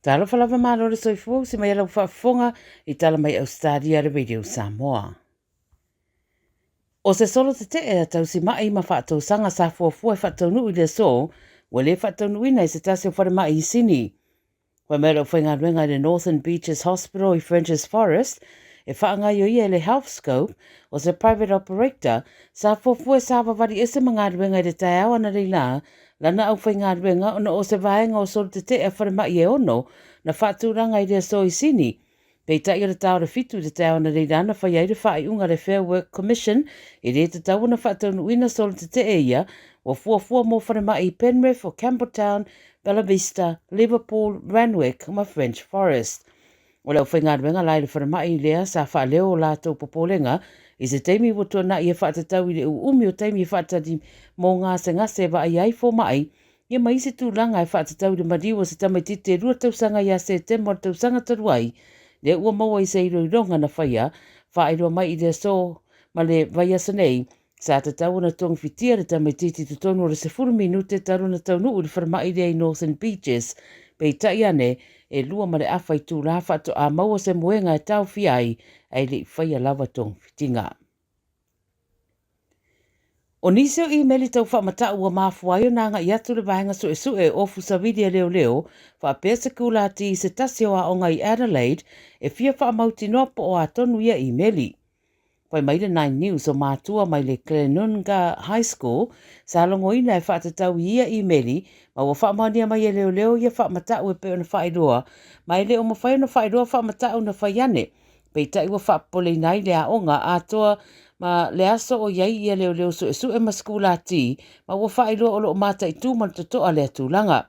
Talofa lava malo le soifua usi mai lau faafofoga i tala mai Ausetalia le Radio Samoa. O se solo tetee a tausima'i ma faatausaga sa fuafua e faataunuu i le aso, ua le faataunuuina e se tasi o falemai i Sini. Fai mai le aufaigaluega i le Northern Beaches Hospital i Frenchs Forest, e faagaioia e le Healthscope, o se private operator, sa fuafua e savavali ese ma galuega i le taeao analeila lana aufaigaluega ona o se vaega o solo tetee a falemai e ono na faatulaga i le aso i Sini. Peitai o le ta o le 7 i le taeao analeila na fai ai le faaiuga a le Fair Work Commission e le tatau ona faataunuuina solo tetee ia ua fuafua mo falemai i Penrith o Campbelltown, Bella Vista, Liverpool, Randwick ma French Forest. O le aufaigaluega la i le falemai lea sa faaleo o latou popolega i se taimi ua tuanai e faatatau i le uumi o taimi e faatali mo gasegase e vaaia ai fomai ia ma isi tulaga e faatatau i le maliu o se tamaitiiti e 2 tausaga ia Setema o le tausaga talu ai, lea ua maua i se iloiloga na faia, faailoa mai i le aso ma le vaiaso nei, sa tatau ona togifitia le tamaitiiti i totonu o le 10 minute talu ona taunuu i le falemai lea i Northern Beaches, peitai ane e 2.5 itulā faatoa maua se moega e taofia ai, ae le i faia lava togafitiga. O nisi o imeli tau faamatau ua mafua ai ona agai atu le vaega suesue o Fusavili a Leoleo faapea sekulati i se tasi o aoga i Adelaide e fia faamautinoa po o a tonu ia imeli. Fai mai le Nine News o matua mai le Glenunga High School sa logoina e faatatau i ia imeli ma ua faamaonia mai e Leoleo ia faamatau e pei ona faailoa ma e le o mafai ona faailoa faamatau na fai ane. Peitai ua faapopoleina ai le aoga atoa ma le aso o i ai ia leoleo suesue ma sekulati ma ua faailoa o lo o mataitu ma le totoa lea tulaga.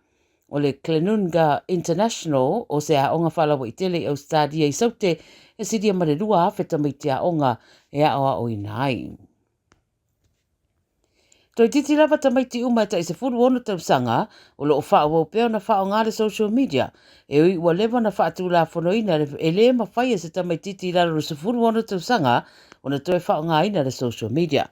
O le Glenunga International o se aoga faalauaitele i Ausetalia i Saute e silia ma le 2,000 tamaiti aoga e aoaoina ai. Toeitiiti lava tamaiti uma e tai 16 tausaga o lo o faaauau pea ona faaaoga le social media, e ui ua leva ona faatulafonoina e le mafai e se tamaitiiti i lalo o le 16 tausaga ona toe faaaogaina le social media.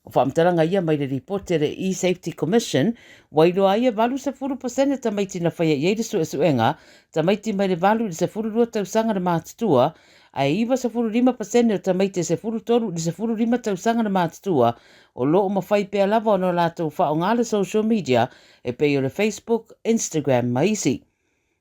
O faamatalaga ia mai le lipoti a le eSafety Commission ua iloa ai e 80% tamaiti na faia i ai le suesuega, tamaiti mai le 8 i le 12 tausaga le matutua, ae 95% o tamaiti e 13 i le 15 tausaga le matutua o lo o mafai pea lava ona latou faaaoga le social media e pei o le Facebook, Instagram ma isi.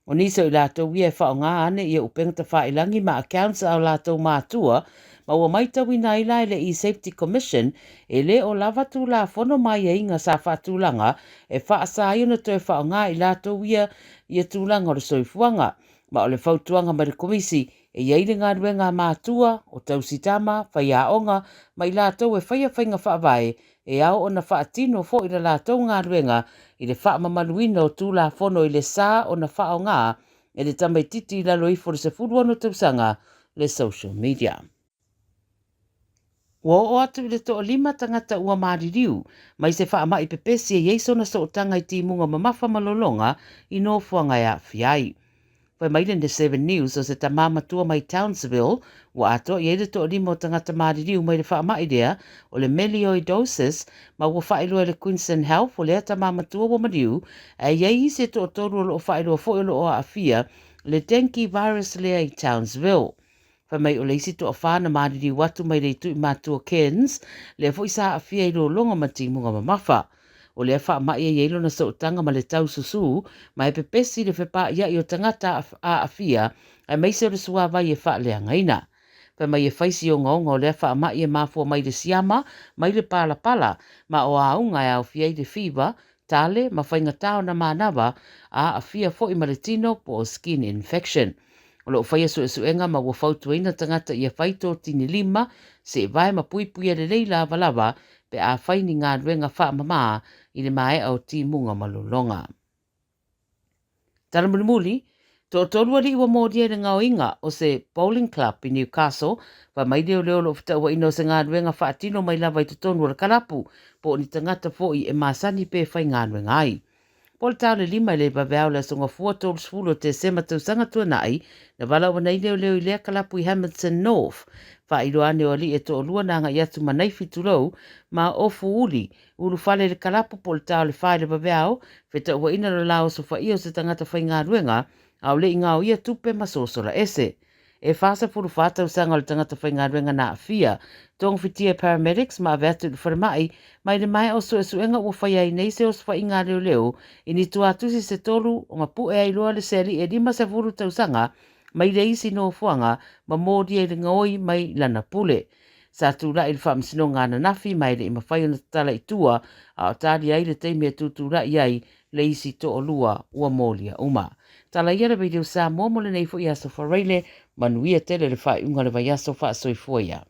O nisi o i latou ia e faaaoga ane ia upega tafailagi ma accounts a o latou matua, ma ua maitauina ai la e le eSafety Commission e le o lava tulafono ma aiaiga sa faatulaga e faasa ai ona toe faaaoga i latou ia ia tulaga o le soifuaga. Ma o le fautuaga mai le Komisi, e i ai le galuega a matua, o tausitama, faiaoga ma i latou e faia faiga faavae e ao ona faatino foi le latou galuega i le faamamaluina o tulafono i le sa ona faaaoga e le tamaitiiti i lalo ifo o le 16 tausaga le social media. Ua oo atu i le toalima tagata ua maliliu mai se faamai pepesi e i ai sona sootaga i timuga mamafa ma lologa i nofoaga e aafia ai. Fai mai le Seven News o se tamā matua mai Townsville ua atoa i ai le toalima o tagata maliliu mai le faamai lea o le melioidosis ma ua faailoa e le Queensland Health o lea tamā matua ua maliu ae i ai isi e toatolu o lo o faailoa foi o lo o aafia le dengue virus lea i Townsville. Fai mai o le isi toafa na maliliu atu mai le itu i matua Cairns, lea foi sa aafia i lologa ma timuga mamafa. O lea faamai e i ai lona sootaga ma le taususu ma e pepesi le fepaaiai o tagata aafia aemaise o le suavai e faaleagaina. Fai mai e fai si ogaoga o lea faamai e mafua mai le siama, mai le palapala, ma o auga e aofia ai le fiva, tale ma faigata ona manava, a aafia foi ma le tino po o skin infection. O lo o faia suesuega ma ua fautuaina tagata ia fai totini lima, seevae ma puipuia lelei lavalava pe a fai ni galuega faamamā i le maea o timuga ma lologa. Tala mulimuli, toatolu alii ua molia i le gaoiga o se bowling club i Newcastle, fai mai leoleo o lo o fetauaina o se galuega faatino mai lava i totonu o le kalapu, po o ni tagata foi e masani pe faigaluega ai. Po o le ta o le 5 i le vaveao le aso Gafua 30 o Tesema tausaga tuanai, na valaau nei leoleo i lea kalapu i Hamilton North. Faailoa ane o alii e toalua na agai atu ma naifi tulou ma ofu uli, ulufale i le kalapu po o le ta o le 4 i le vaveao, fetauaina lo la osofaia o se tagata faigaluega A o le i gaoia tupe ma sosola ese. E 44 tausaga o le tagata faigaluega na aafia, togafitia e paramedics ma ave atu i le falemai, mai le maea o suesuega ua faia ai nei se osofaiga a leoleo i ni tuatusi se tolu ma pue ai loa le sealii e 50 tausaga mai le isi nofoaga ma molia i le gaoi mai lana pule. Sa tulai i le faamasinoga ananafi ma e le i mafai ona tatala i tua a o tali ai le taimi e tutulai ai le isi toalua ua molia uma. Tala ia le Radio Samoa mo lenei foi aso Faraile, manuia tele le faaiuga o le vaiaso faasoifua ia.